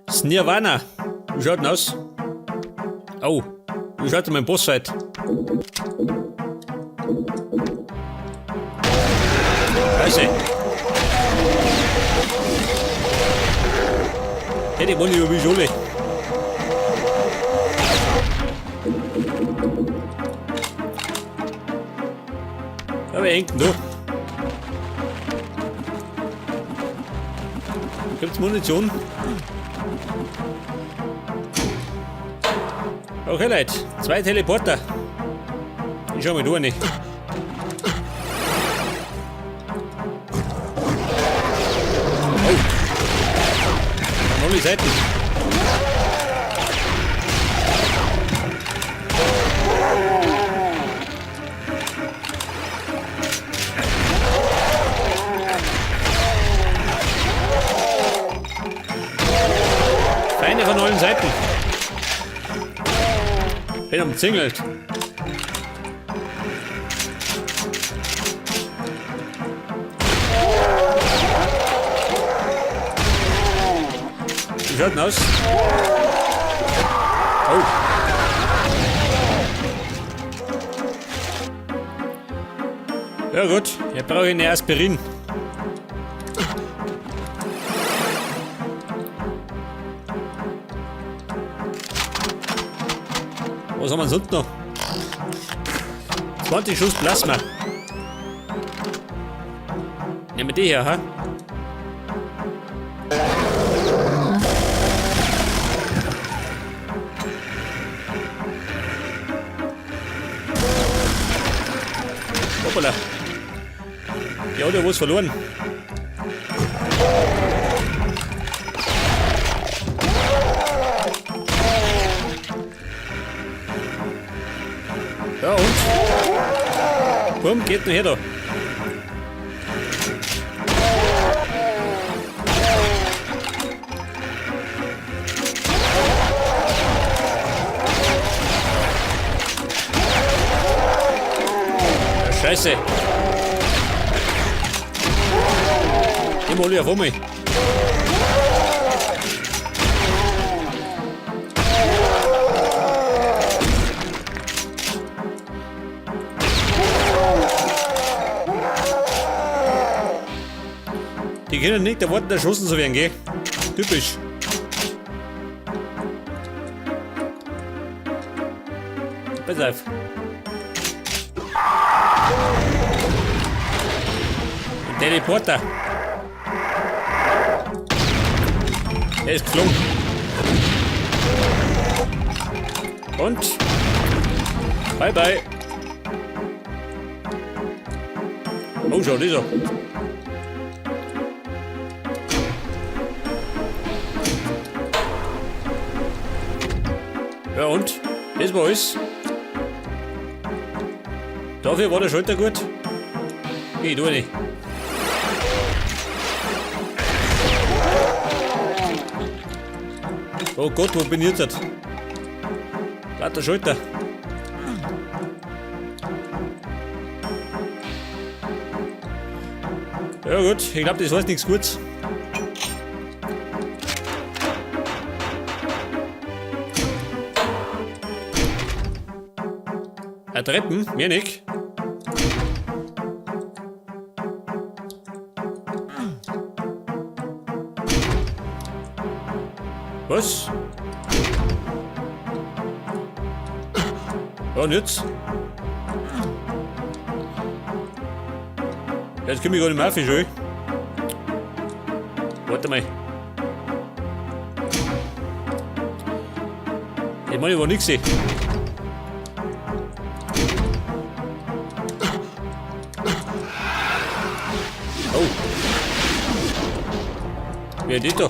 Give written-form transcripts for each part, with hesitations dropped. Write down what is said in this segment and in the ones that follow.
Das Nirvana. Wie schaut denn aus? Oh, wie schaut denn mein Bossfight? Scheiße. Hey, die wollen über mich alle. Ja, wer hängt denn da? Gibt's Munition? Okay, Leute. 2 Teleporter. Ich schau mal da rein. Oh. Von alle Seiten. Feinde von allen Seiten. Bin umzingelt. Wie schaut denn aus? Oh. Ja gut, ich brauche eine Aspirin. Was haben wir sonst noch? 20 Schuss Plasma. Nehmen wir die her, ha? Hoppala. Die hat ja was verloren. Ja und? Komm, geht noch her da. Ja, Scheiße. Die mal auf einmal. Die können nicht erwarten, erschossen zu werden, gell? Typisch. Pass auf. Ein Teleporter. Der ist geflogen. Und? Bye bye. Oh, schau, das ist er. Ja und? Das war alles. Dafür war der Schalter gut. Ich tue nicht. Oh Gott, wo bin ich jetzt? Lauter Schalter. Ja gut, ich glaub, das heißt nichts Gutes. Treppen, mehr nicht. Was? Ja, und jetzt? Jetzt komm ich gar nicht mehr auf, schön. Warte mal. Ich meine, ich war nix. Oh. Wer ist das da?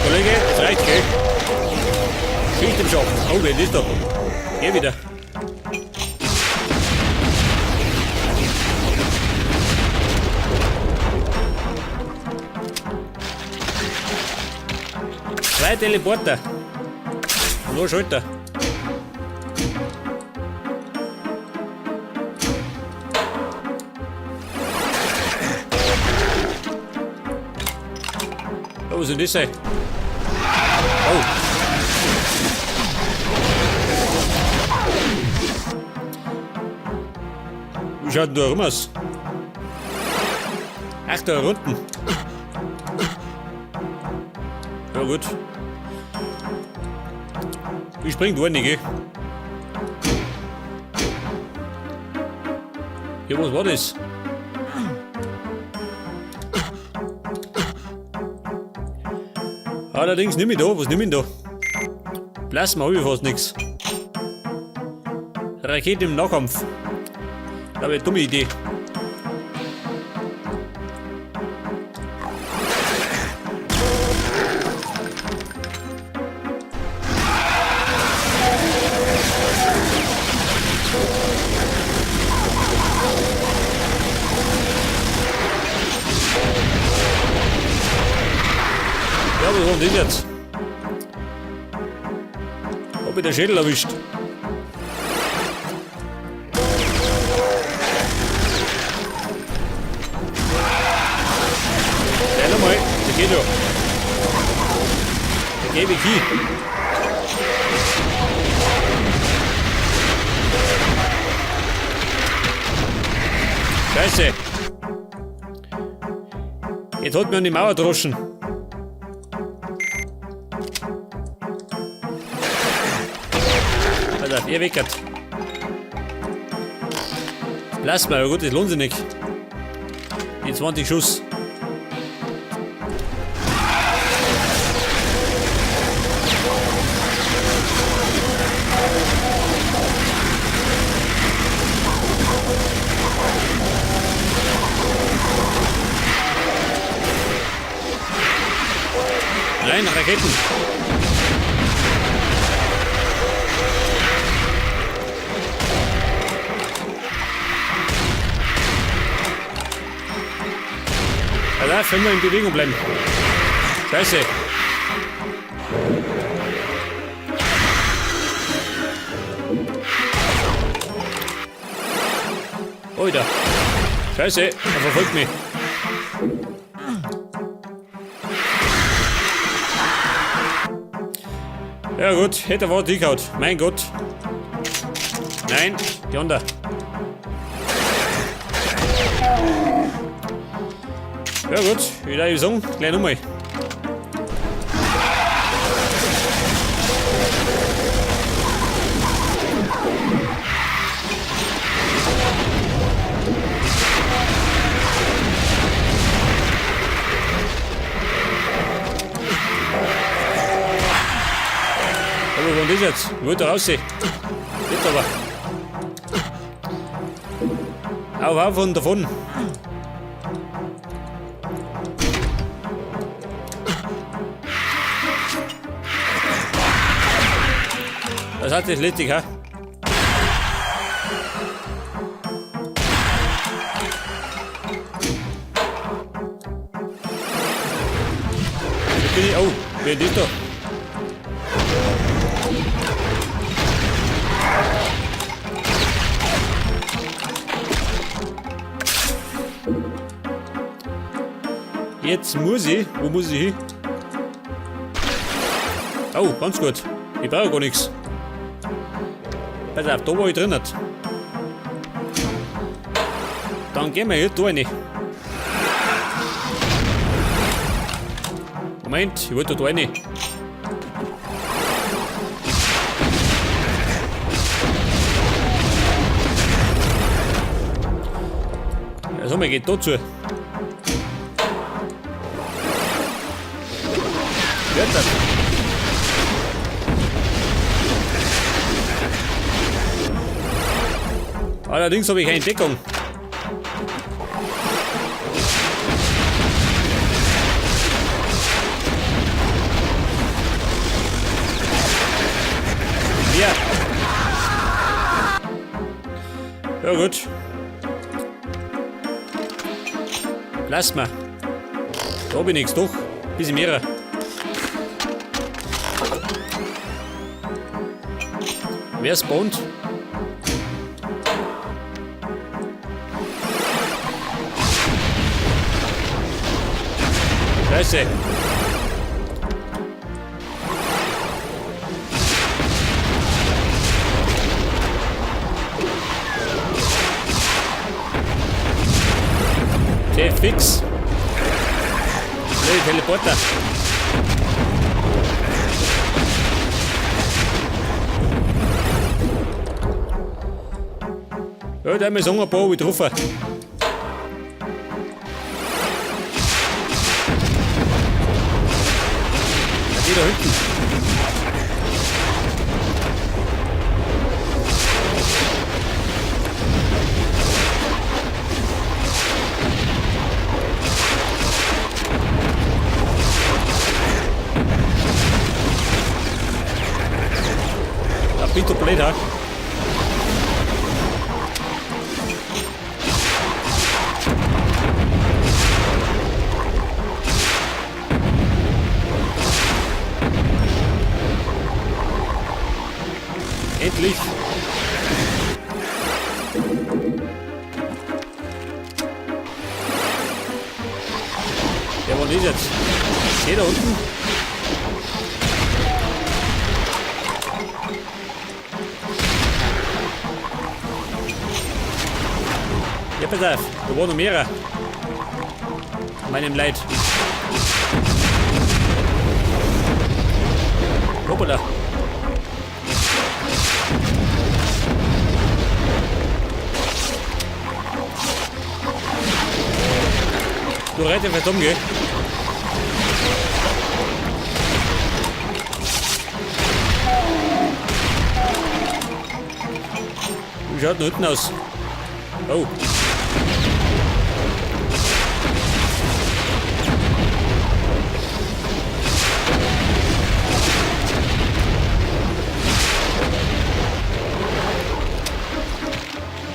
Kollege, das reicht, gell? Schicht im Schacht. Oh, wer ist das da? Geh wieder. Drei Teleporter. Und ein Schalter. Oh, was soll das sein? Oh. Wie schaut denn da rum aus? Ach, da unten. Ja gut. Ich spring da nicht, gell? Ja, was war das? Allerdings nimm ich da, was nimm ich da? Plasma hab ich fast nix. Rakete im Nahkampf. Das eine dumme Idee. Ja, was war denn das jetzt? Hab ich den Schädel erwischt? Gleich nochmal, der geht ja. Der gebe ich hin. Scheiße. Jetzt hat mir an die Mauer droschen. Alter, ihr weckert. Plasma, ja gut, das lohnt sich nicht. Die 20 Schuss. Nein, Raketen. Alter, können wir in Bewegung bleiben. Scheiße. Alter. Scheiße, er verfolgt mich. Ja gut, hätte er was hingehauen. Mein Gott. Nein, die andere. Ja gut, ich würde sagen, gleich nochmal. Aber wo war denn das jetzt? Ich wollte da raus. Geht aber. Auf, auf und davon. Das hat sich richtig, ha? Jetzt bin ich. Oh, wer ist das da? Jetzt muss ich. Wo muss ich hin? Oh, ganz gut. Ich brauche gar nichts. Pass auf, da war ich drin. Dann gehen wir hier da rein. Moment, ich wollte da rein. Ja, so, mir geht da zu. Wird das? Allerdings habe ich keine Deckung. Ja. Ja gut. Plasma. Da bin ich's doch. Bisschen mehr. Wer spawnt? Scheiße. Okay, fix. Blöde Teleporter. Ja, da haben wir so ein paar getroffen. Die da hinten. Da bin ich blöd, ha? Endlich! Ja, wo ist jetzt? Hier da unten? Ja, pass auf, da war noch mehrere. Meinem Leid. Hoppala. Du reitest fest um, gell? Wie schaut denn unten aus? Oh.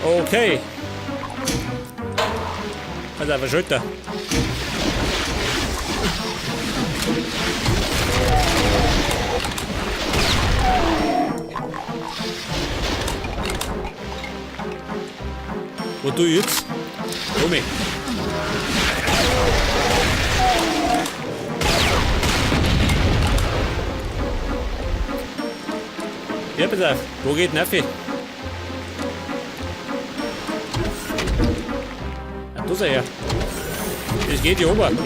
Okay. Also einfach Schulter. Wo tu ich jetzt? Komm ich. Ja, pass auf. Wo geht Nervi? Ja, da ist er ja. Das geht hier oben.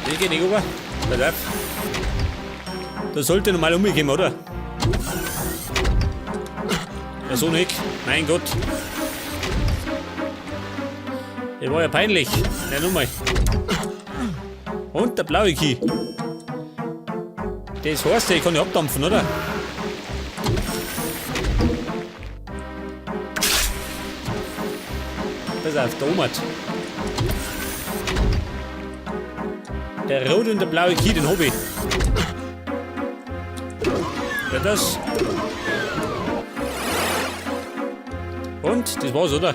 Das geht nicht rüber. Pass auf. Da sollte normal umgehen, oder? Ja, so nicht. Mein Gott. Das war ja peinlich. Ja, nun mal. Und der blaue Key. Das heißt, ich kann ja abdampfen, oder? Pass auf, der Omat. Der rote und der blaue Key, den hab ich. Ja, das. Und, das war's, oder?